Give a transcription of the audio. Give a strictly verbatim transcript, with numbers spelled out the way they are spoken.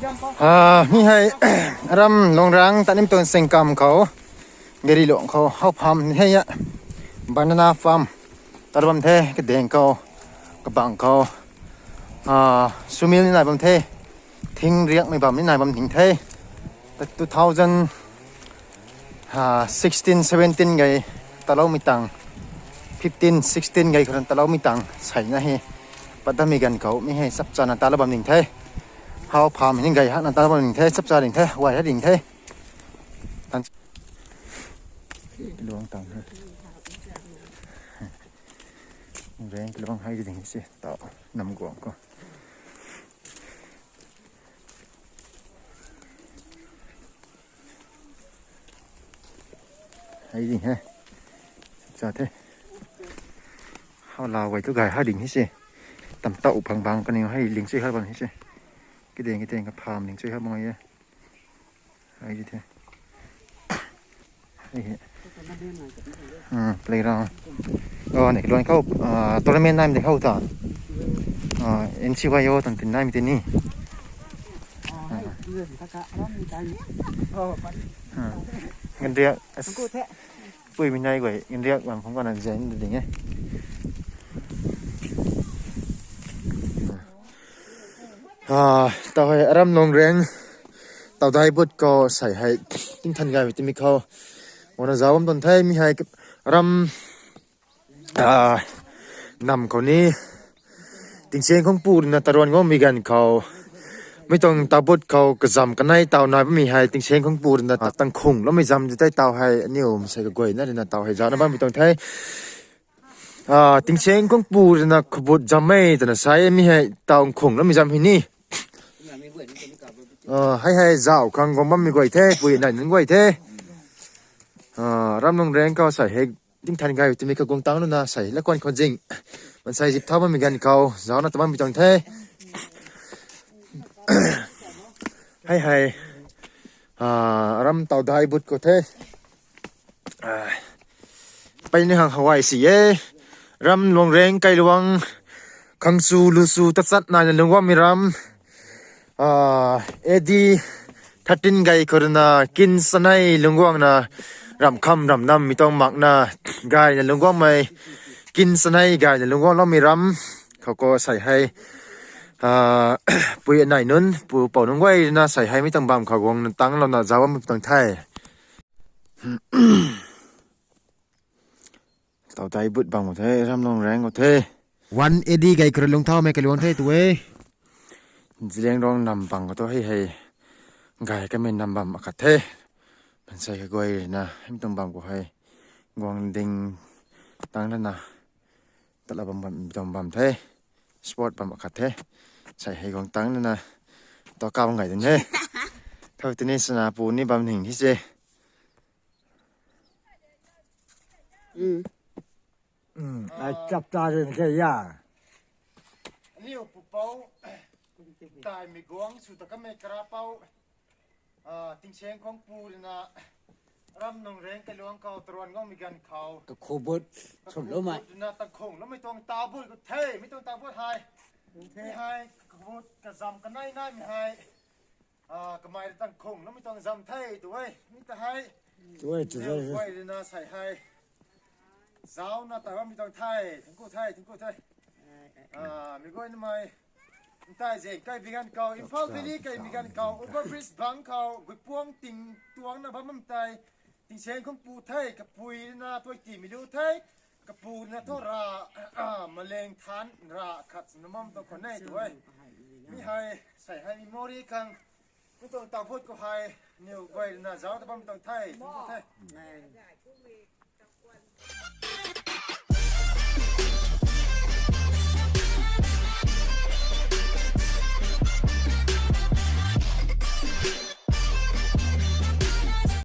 Ah, mi hei, ram Longrang ta nim tuang sengkam khou, gari luang khou, how farm ni hei ya, banana farm, tat bam the, kadeng khou, kabang khou, ah, sumil ni nai bam the, thing riak ni bam ni nai bam ding the, two thousand, ah, sixteen, seventeen gay talou mi tang, fifteen, sixteen gay khou talou mi tang, sai na he, pat dam mi ganv khou, mi hei, sap chana talou bam ding the, how farm ni gay hak na talou bam ding the, sap cha ding the, wai ha ding the. Tan luang tang he. Reng luang hai ding se, tau nam guang khou. Hai ding he. Cha the. How la wai tu gay ha ding he se. Tam tau phang bang kaniw hei ling chui ha bam he se. Kideng kideng ka farm ling chui ha bam ye. Ai di the. Ai he. Hmm, playground. Oh, ni luan khou, ah, tournament nai mi di khou ta. Ah, N C Y O tan tin nai mi ti ni. Ah. Ah. Ngan dia, as-, pui mi nai guay, ngan dia wan phung guan na zen di ding e. Ah, tau hei aram Longreng, tau dai but khou sai hei, tingthan gay mi timi khou. Wana zauc bam tuang the mi hei aram, ah, nam khou ni, tingcheng khongpu rui na taruan guang mi ganv khou. Mi tuang tau but khou kazam kanei tau nai bam mi hei tingcheng khongpu rui na, ah, tangkhung lou mi zam di tei tau hei, aniu masei kaguayna rui na tau hei zauc na bam mi tuang the. Ah, tingcheng khongpu rui na khubut zam e twna sai mi hei tangkhung lou mi zam hei ni. Ah, hei hei zauc khang guang bam mi guay the, pui nai nunc guay the. Ah, ram Longreng khou sai hei tingthan gay timi khou guang tang luna sai hei la kuan khou zing. Mansei zip thau bam mi ganv khou, zauc na ta bam mi tuang the. Hei hei. Ah, ram tau dai but khou the. Ah, pei ni hang hawai si e. Ram Longreng kailuang khangchu luchu tachat naina lungc guangmei ram. Ah, A D thirteen gay khou rui na kin chanei lungc guangna ramh kham ramh nam mi tuang makna gayna lungc guangmei kin chanei gayna lungc guang loumei ram khou khou sai hei, ah, pui anei nunc, pu pou nunc guay rui na sai hei mi tuang bam khou guang tang louna zauc bammei tuang the. Tau dai but bam khou the, ram Longreng khou the. One A D gay khou rui lungc thaumei kailuang the tu e. Zeliangrong nam bang khou tu hei hei gay kamei nam bam akhat the. Mansei kaguay rui na hei mi tuang bam khou hei guang ding tang lana, tatla bam bam tuang bam the. Sport bam akhat the. Sai hei guang tang lana, tau kau ngai ding he. Thau tini sana pu ni bam ning hi se. Ai chap ta rin khe ya. Aniu pupou, tai mi guang sw ta kamei karapou, ah, tingcheng khongpu rui na, ram Longreng kailuang khou taruan guangmei ganv khou. Kakhubut, sumloumei. Kakhubut rui na tangkhung loumei tuang tau but khou the, mi tuang tau but hei. Mi hei, kakhubut, kazam kanei nai mi hei. Ah, kamei rui tangkhung loumei tuang zam the, tu e, mi ta hei. Tu e, tu e. Guay rui na sai hei. Zauc na ta bammei tuang the, thangku the, thangku the. Ah, mi guay na mei. Ntai zeng kai mi ganv khou, Imphal Valley kai mi ganv khou, over bridge bang khou, guipuang ting tuang na bam bam tei, tingcheng khongpu the, kapui rui na tuai ti mi lu the, kapu rui na thu ra, maleng than ra khat na mam tuang khou ne tu e. Mi hei, sai hei memory khang, mi tuang tau but khou hei, niw guay rui na zauc ta bam tuang the, thangku the.